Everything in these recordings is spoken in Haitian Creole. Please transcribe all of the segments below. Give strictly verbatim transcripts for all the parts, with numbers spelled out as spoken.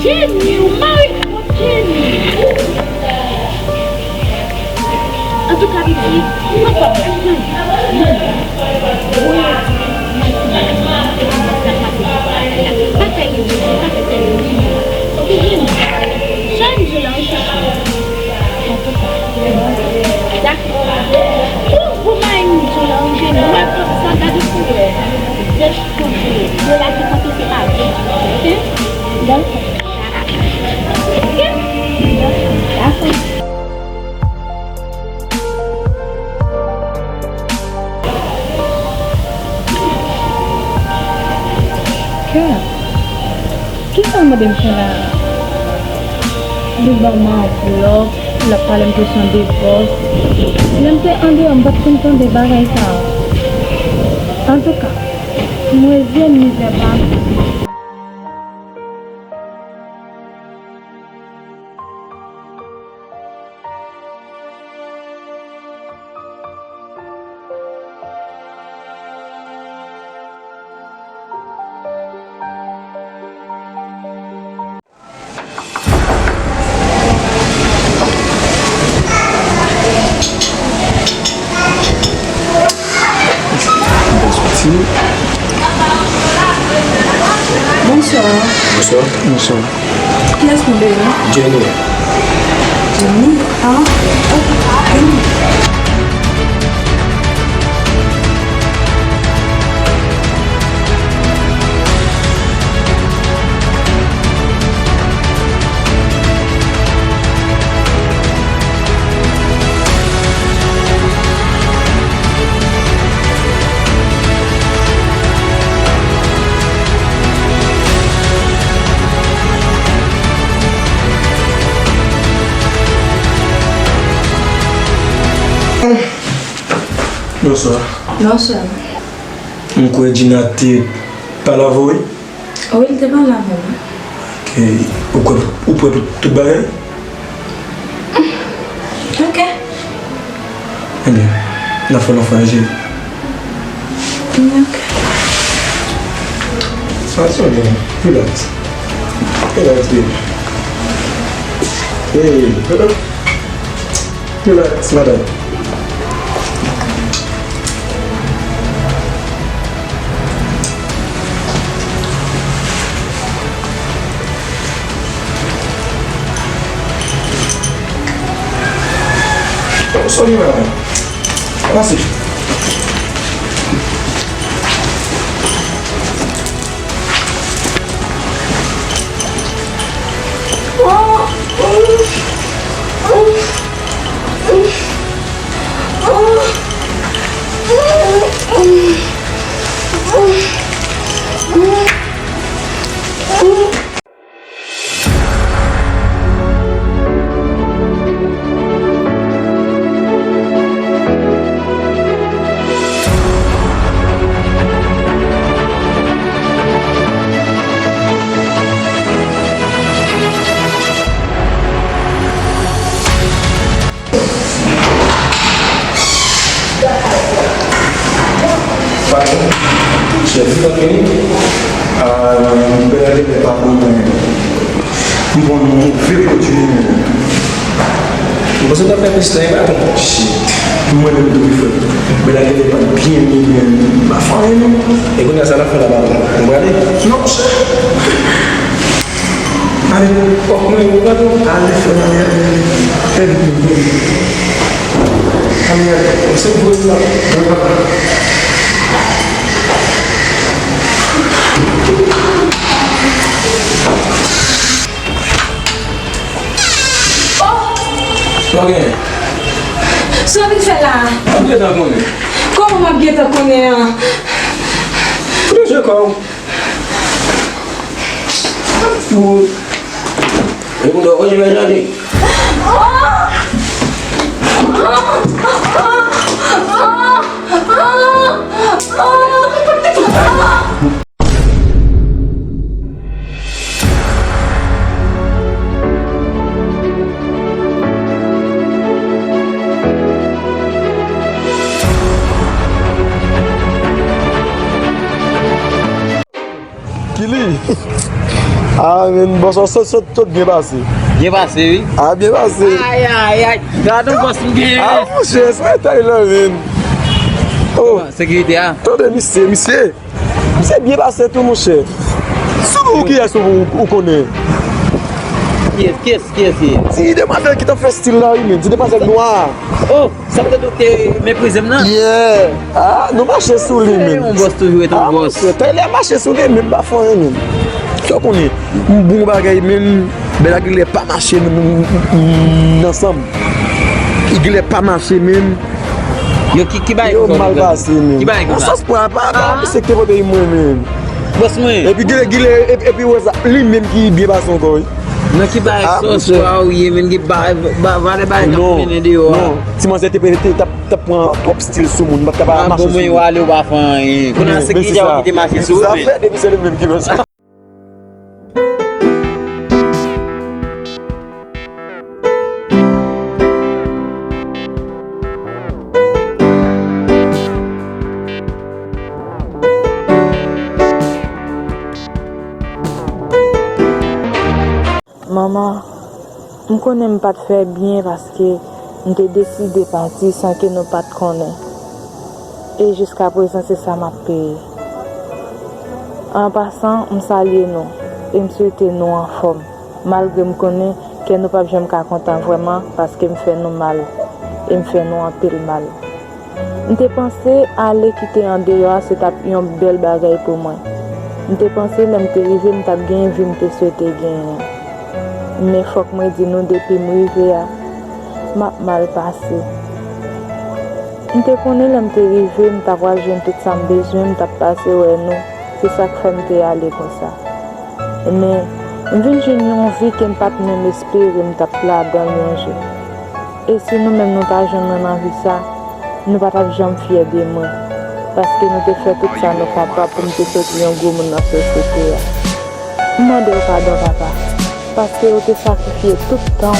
Jenny, ou mari kont Jenny. Antouka, pitit, mwen pa konprann. Wi, mwen ti bagay sa pase sou bagay la. Pa fè li ri, pa fè sèl li ri. Oke, Jenny. Sa m di w la, reflechi. Antouka. Dakò. Pou, pou mayi m di w la, wi, Jenny. Ou wè, sa gade koulè. Jès koulè. Yo la ki konte se pa vre. Oke? Dakò. Oke? Dakò. Kè, kisa w mande m fè la a? Li ban m anvlòp, l ap pale m kesyon divòs. Lè m te andeyò, m pa t konn tande bagay sa a. Antouka, m reziye m mizè pa m. Bonswa. Bonswa. Bonswa. Kiyès nou bezwen? Jenny. Jenny? Ah, ok. Jenny. Bonswa. Bonswa. M kwè Gina te pale avè w, wi? Wi, li te pale avè m, wi. Ok. Ou kwè, ou prè pou tout bagay? Ok. Ebyen, n ap fè l yon fwa, cheri. Ok. Sa, sa byen. Relax. Relax, baby. Hey, hello. Relax, madanm. Sorry, man. Pase. Pardon? Chèf, ou konn vini? Ah, Bèl Agèlè pa bon mwen. M pran yon move pwodui. Ou panse w t ap fè plis tan, e pa bon? Shit. Mwen menm tou wi, frè. Bèl Agèlè pa t byen, byen, byen. M pa fè anyen non. E kounye a sa n ap fè la, patwon? Nou prale? Non, monchè. Ale, ok, mwen, ou gade. Ale, frè, ale, ale, ale. Fè vit, mwen, mwen. Ale, ale. Se gwo la. Mwen, papa. Sa w gen? Sa w vin fè la a? M ap gentan konnen. Kòman m ap gentan konnen an? Fout yon je kò w. Fout. E kounye a, oje mwen tande. Kili. Ah, men, bòs, sot, sot, sot byen pase. Byen pase, wi. Ah, byen pase. Ay, ay, ay. Gade yon bòs m genyen. Ah, monchè, se Tyler, men. Oh. Sekirite a. Tande, misye, misye. Misye byen pase tou, monchè. Sou ou kiyès ou, ou, ou konnen? Kiyès, kiyès, kiyès, kiyès? Ti demwazèl ki t ap fè stil la, wi, men. Ti demwazèl nwa. Oh, sa vle di w te meprize m nan? Yeah. Ah, nou mache sou li, men. Yon bòs toujou ret yon bòs. Ah, monchè, Tyler mache sou li, men m pa fè anyen, men. Sa w konnen, m bon bagay, men. Bèl ak Gilè pa mache, men, nan sanm. Gilè pa mache, men. Yo, ki, ki bagay yo mal pase, men. Ki bagay konsa? Nan sans pwa, pa, pa, misye ki te pote mwen, men. Bòs mwen. Epi gile, gile, epi, epi wè sa, li menm ki byen pase ankò, wi. Nan ki bagay sòs pa ou ye, men, ki ba, ba, valè bagay k ap mennen deyò a. Non, ti manzè te, te, t ap, t ap pran twòp stil sou moun, m pa t ka pa mache sou moun. Bon, mwen, w ale, w pa fè anyen. Kounye a, se ki djab ki te mache sou ou, men. Sa fè depi se li menm ki fè sa. Manman, m konnen m pa t fè byen paske m te deside pati san ke nou pa t konnen. E jiskaprezan, se sa m ap peye. An pasan, m salye nou e m swete nou anfòm, malgre m konnen kè nou p ap janm ka kontan vrèman paske m fè nou mal e m fè nou anpil mal. M te panse ale kite andeyò a se t ap yon bèl bagay pou mwen. M te panse lè m te rive, m t ap genyen vi m te swete genyen an. Men fòk mwen di nou, depi m rive a, m ap mal pase. M te konnen lè m te rive, m ta pral jwenn tout sa m bezwen, m t ap pase wè nou. Se sa k fè m te ale konsa. Men, m vin jwenn yon vi ke m pa t menm espere m t ap ladan l yon jou. E si nou menm nou ta jwenn mwen nan vi sa, nou pa t ap janm fyè de mwen, paske nou te fè tout sa nou kapab pou m te soti yon gwo moun nan sosyete a. M mande w padon, papa, paske ou te sakrifye tout tan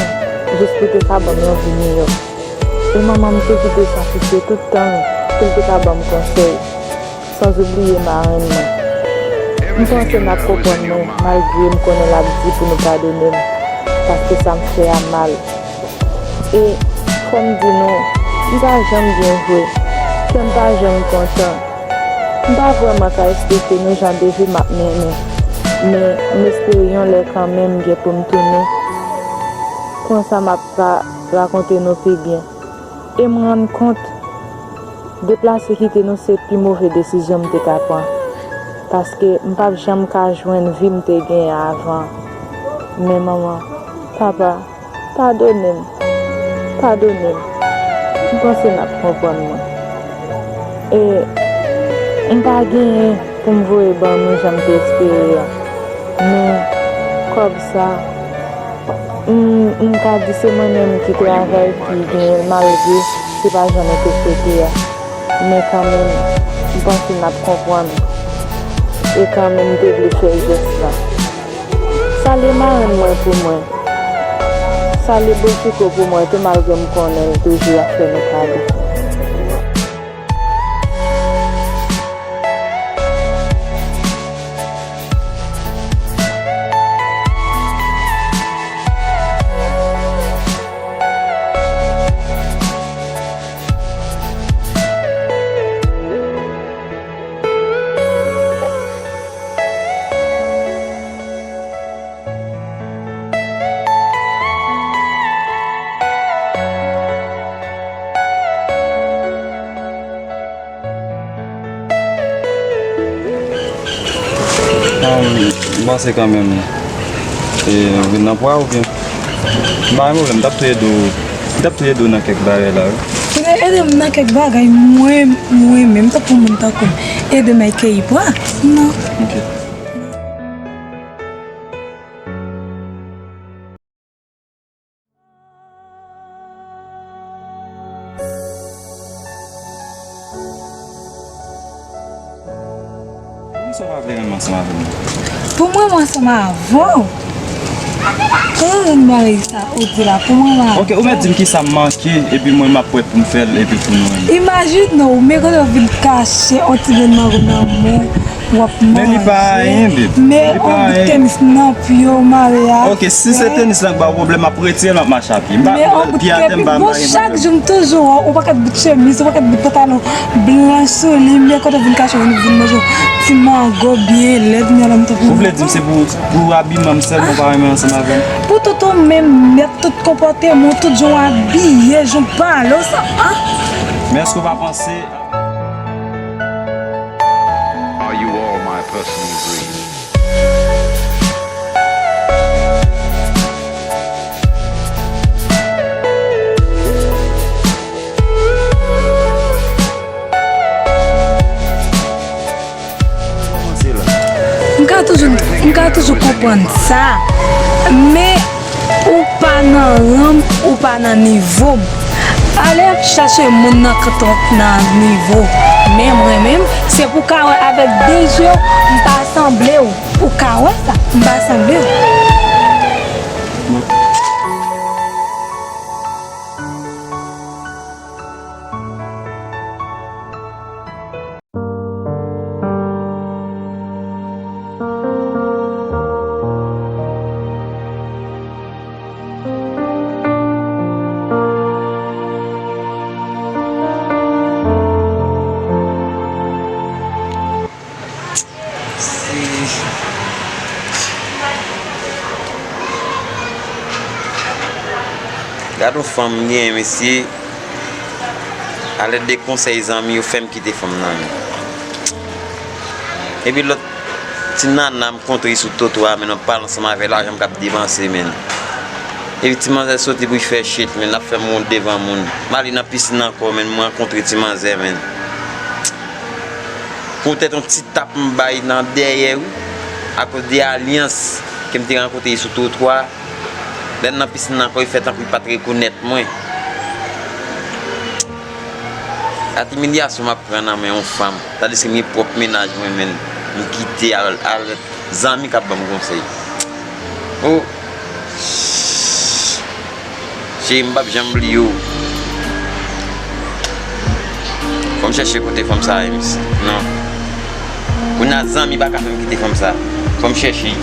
w jis pou te ka ban m yon vi miyò. E manman m tou ki te sakrifye tout tan l pou l te ka ban m konsèy. San oubliye marenn mwen. M panse n ap konprann mwen, malgre m konnen l ap di pou nou padone m, paske sa m fè a mal. E fò m di nou, m pa janm byen jwe, kè m pa janm kontan. M pa vrèman ka esplike nou jan de vi m ap mennen, men m espere yon lè kanmenm gen pou m tounen. Konsa m ap ka rakonte nou pi byen. E m rann kont, deplase kite nou se pi move desizyon m te ka pran. Paske m p ap janm ka jwenn vi m te genyen avan. Men manman, papa, padone m. Padone m. M panse n ap konprann mwen. E m pa genyen pou m voye ban nou jan m te espere an. Men kòb sa, m, m ka di se mwen menm ki travay, ki genyen l, malgre se pa jan nou te swete a. Men kanmenm, m panse n ap konprann. E kanmenm, m te vle fè jès la. Salye marenn mwen pou mwen. Salye Bon Chiko pou mwen tou, malgre m konnen l toujou ap fè nou pale. Ahn, m panse kanmenm, e, ou vin nan pwa oubyen? M pa gen pwoblèm, m t ap tou ede w M t ap tou ede w nan kèk bagay la, wi. Ou te ede m nan kèk bagay, mwen, mwen menm, tankou moun tankou m, ede m ak keyi pwa? Non. Ok. Pou mwen, mwen ansanm avè w. Pou mwen, mwen ansanm avè w. Kote w jwenn bagay sa ou di la? Pou mwen, mwen... Ok, ou mèt di m kisa m manke, epi mwen m ap wè pou m fè l, epi pou nou menm. Imajine w, men kote w vin kache yon ti grenn mango nan men w, w ap manje. Men li pa anyen, babe. Men yon bout tenis nan pye w mare a. Ok, si se tenis lan k ba w pwoblèm, m ap retire l, m ap mache a pye. M pa, pye atè, m pa mare. Chak jou m toujou wè w, yon pakèt bout chemiz, yon pakèt bout pantalon blan sou li, men kote w vin kache w vin manje yon ti mango byen lèd, men alò m te... Ou vle di m se pou, pou abiman m sèlman w pa renmen ansanm avè m? Pou tout ou menm nèt, tout konpòteman w, tout jan w abiye, jan w pale w, sa, ah! Men èske w pa panse... Are you all my personal dreams? M ka toujou, m ka toujou konprann sa, men ou pa nan ran m, ou pa nan nivo m. Ale ap chache moun nan k ap nan nivo. Men mwen menm, se pou w ka wè avèk de je w, m pa sanble w. Ou ka wè sa, m pa sanble w. Gad yon fanm m genyen, mesye. Alèd de konsèy zanmi yo, fè m kite fanm nan, men. Epi lòt ti nana m kontre sou twotwa a, men, n ap pale ansanm avè l, lajan m k ap depanse, men. Epi ti manzè soti pou l fè shit, men, l ap fè m wont devan moun. M ale nan pisin ankò, men, m rankontre ti manzè, men. Poutèt yon ti tap m bay nan dèyè, wi, akoz de alyans ke m te rankontre sou twotwa. Lè n nan pisin nan ankò, li fè tankou li pa t rekonèt mwen. Ak imilyasyon m ap pran nan men yon fanm, tandiske m gen pwòp mennaj mwen, men m kite al, al zanmi k ap ban m konsèy. O! Cheri, m p ap janm bliye w. Fò m chèche kote fanm sa a ye, mesye. Non. Kounye a zanmi pa ka fè m kite fanm sa a. Fò m chèche.